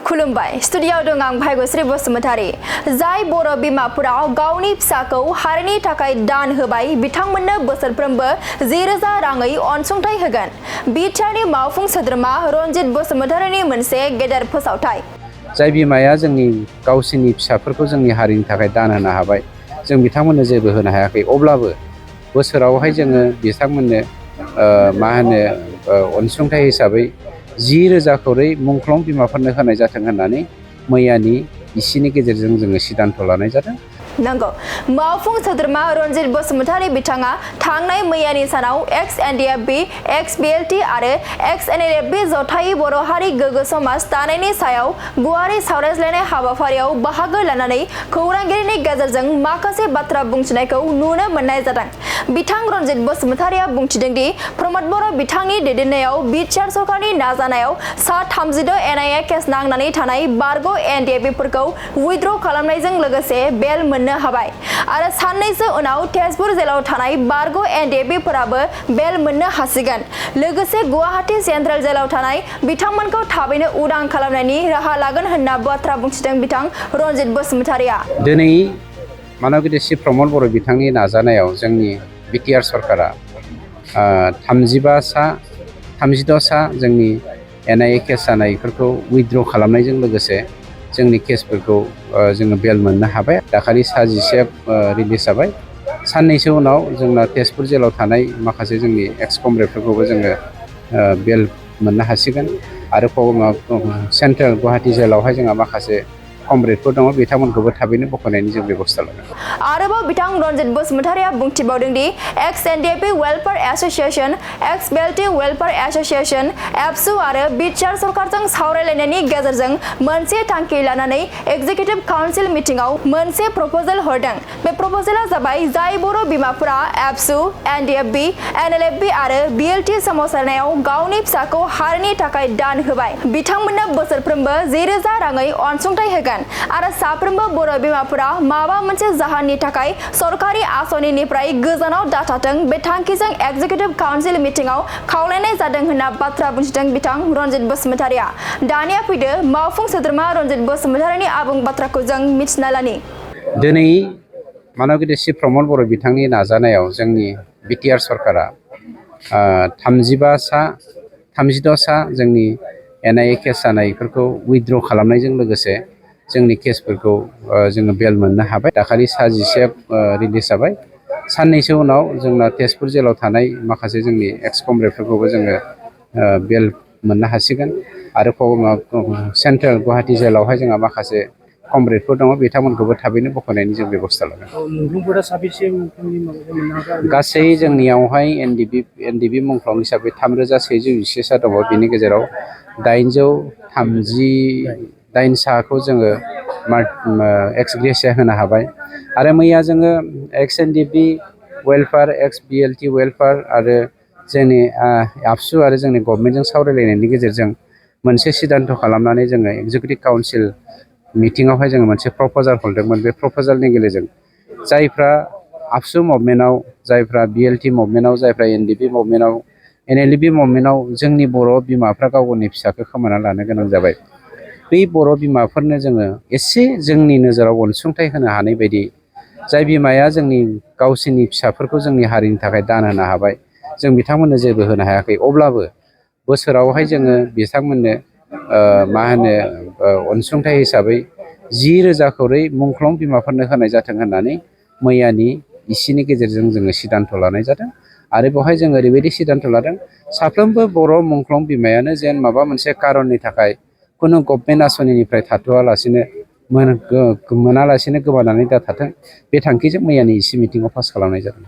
खुलुमबाय स्टुडियाव दं आं भाग्यश्री बसुमतारी जाय बर' बिमाफोरा गावनि फिसाखौ हारिनि थाखाय दान होबाय बिथांमोननो बोसोरफ्रोमबो 10,000 राङै अनसुंथाइ होगोन बिटिआरनि मावफुं सोद्रोमा रनजित बसुमतारीनि मोनसे गेदेर फोसावथाय जाय बिमाया जोंनि गावसिनि फिसाफोरखौ जोंनि हारिनि थाखाय दान होनो हाबाय जों बिथांमोननो जेबो होनो हायाखै अब्लाबो बोसोरावहाय जोङो बिथांमोननो अनसुंथाइ हिसाबै 10,000 खरै मुंख्लं बिमाफोरनो होनाय जाथों होननानै मैयानि इसिनि गेजेरजों जोङो सिदान्थ लानाय जादों। नंगौ मावफुं सोद्रोमा रनजित बसुमतारी बिथाङा थांनाय मैयानि सानाव एक्स-एनडिएफबि, एक्स-बिएलटि आरो एक्स-एनएलएफबि जथायै बर' हारि गोग्गो समाज दानायनि सायाव गुवारै सावरायज्लायनाय हाबाफारियाव बाहागो लानानै खौरांगिरिनि गेजेरजों माखासे बाथ्रा बुंथिनायखौ नुनो मोननाय जादों। बिथां रनजित बसुमतारीया बुंथिदों दि प्रमद बर' बिथांनि दैदेननायाव बिटिआर सरकारनि नाजानायाव सा 36 एनआइए केस नांनानै थानाय बारग' एनडिएफबिफोरखौ उइथड्र खालामनायजों लोगोसे बेल मोननो हाबाय आरो साननैसो उनाव तेजपुर जेलाव थानाय बारग' एनडिएफबिफोराबो बेल मोननो हासिगोन लोगोसे गुवाहाटी सेन्ट्रेल जेलाव थानाय बिथांमोनखौ थाबैनो उदां खालामनायनि राहा लागोन होनना बाथ्रा बुंथिदों बिथां रनजित बसुमतारीया। दिनै मानगेदेर श्री प्रमद बर' बिथांनि नाजानायाव जोंनि बिटिआर सरकारा 36 सा जोंनि एनआइए केस जानायफोरखौ उइथड्र खालामनायजों लोगोसे जोंनि केसफोरखौ जोङो बेल मोननो हाबाय दाखालि सा 11 रिलिज जाबाय साननैसो उनाव जोंना तेजपुर जेलाव थानाय माखासे जोंनि एक्स कमरेडफोरखौबो जोङो बेल मोननो हासिगोन आरो सेन्ट्रेल गुवाहाटी जेलावहाय जोंहा माखासे कमरेडफोर दङ बिथांमोनखौबो थाबैनो बख'नायनि जों बेबस्था लागोन। आरोबाव बिथां रनजित बसुमतारीया बुंथिबावदों दि एक्स-एनडिएफबि वेलफेयार एसोसिएशन, एक्स-बिएलटि वेलफेयार एसोसिएशन, एबसु आरो बिटिआर सरकारजों सावरायलायनायनि गेजेरजों मोनसे थांखि लानानै एक्जिकिउटिभ काउन्सिल मिटिंआव मोनसे प्रप'जाल हरदों। बे प्रप'जाला जाबाय जाय बर' बिमाफोरा एबसु, एनडिएफबि, एनएलएफबि आरो बिएलटि सोमावसारनायाव गावनि फिसाखौ हारिनि थाखाय दान होबाय बिथांमोननो बोसोरफ्रोमबो 10,000 राङै अनसुंथाइ होगोन आरो साफ्रोमबो बर' बिमाफोरा माबा मोनसे जाहोननि थाखाय सरकारि आसनिनिफ्राय गोजानाव दाथाथों बे थांखिजों एक्जिकिउटिभ काउन्सिल मिटिंआव खावलायनाय जादों होनना बाथ्रा बुंथिदों बिथां रनजित बसुमतारीया। दानिया फैदो मावफुं सोद्रोमा रनजित बसुमतारीनि आबुं बाथ्राखौ जों मिथिना लानि। दिनै मानगेदेर श्री प्रमद बर' बिथांनि नाजानायाव जोंनि बिटिआर सरकारा 36 सा जोंनि एनआइए केस जानायफोरखौ उइथड्र खालामनायजों लोगोसे जोंनि केसफोरखौ जोङो बेल मोननो हाबाय दाखालि सा 11 रिलिज जाबाय साननैसो उनाव जोंना तेजपुर जेलाव थानाय माखासे जोंनि एक्स कमरेडफोरखौबो जोङो बेल मोननो हासिगोन आरो सेन्ट्रेल गुवाहाटी जेलावहाय जोंहा माखासे कमरेडफोर दङ बिथांमोनखौबो थाबैनो बख'नायनि जों बेबस्था लागोन। गासै जोंनियावहाय एनडिएफबि मुंख्लं हिसाबै 3,121 सा दङ बिनि गेजेराव 838 साखौ जोङो एक्स ग्रेसिया होनो हाबाय आरो मैया जोङो एक्स-एनडिएफबि वेलफेयार, एक्स-बिएलटि वेलफेयार आरो जोंनि आबसु आरो जोंनि गभर्नमेन्टजों सावरायलायनायनि गेजेरजों मोनसे सिदान्थ खालामनानै जोङो एक्जिकिउटिभ काउन्सिल मिटिङावहाय जोङो मोनसे प्रप'जाल हरदोंमोन बे प्रप'जालनि गेजेरजों जायफ्रा आबसु मुभमेन्टआव जायफ्रा बिएलटि मुभमेन्टआव जायफ्रा एनडिएफबि मुभमेन्टआव एनएलएफबि मुभमेन्टआव जोंनि बर' बिमाफ्रा गाव गावनि फिसाखौ खोमाना लानो गोनां जाबाय बै बर' बिमाफोरनो जोङो एसे जोंनि नोजोराव अनसुंथाइ होनो हानाय बायदि जाय बिमाया जोंनि गावसिनि फिसाफोरखौ जोंनि हारिनि थाखाय दान होनो हाबाय जों बिथांमोननो जेबो होनो हायाखै अब्लाबो बोसोरावहाय जोङो बिथांमोननो अनसुंथाइ हिसाबै 10,000 खरै मुंख्लं बिमाफोरनो होनाय जाथों होननानै मैयानि इसिनि गेजेरजों जोङो सिदान्थ लानाय जादों आरो बेवहाय जोङो ओरैबायदि सिदान्थ लादों साफ्रोमबो बर' मुंख्लं बिमायानो जेन माबा मोनसे कारननि थाखाय खुनु गभर्नमेन्ट आसनिनिफ्राय थाथ'आलासिनो मोनालासिनो गोमानानै दा थाथों बे थांखिजों मैयानि इसे मिटिंआव पास खालामनाय जादों।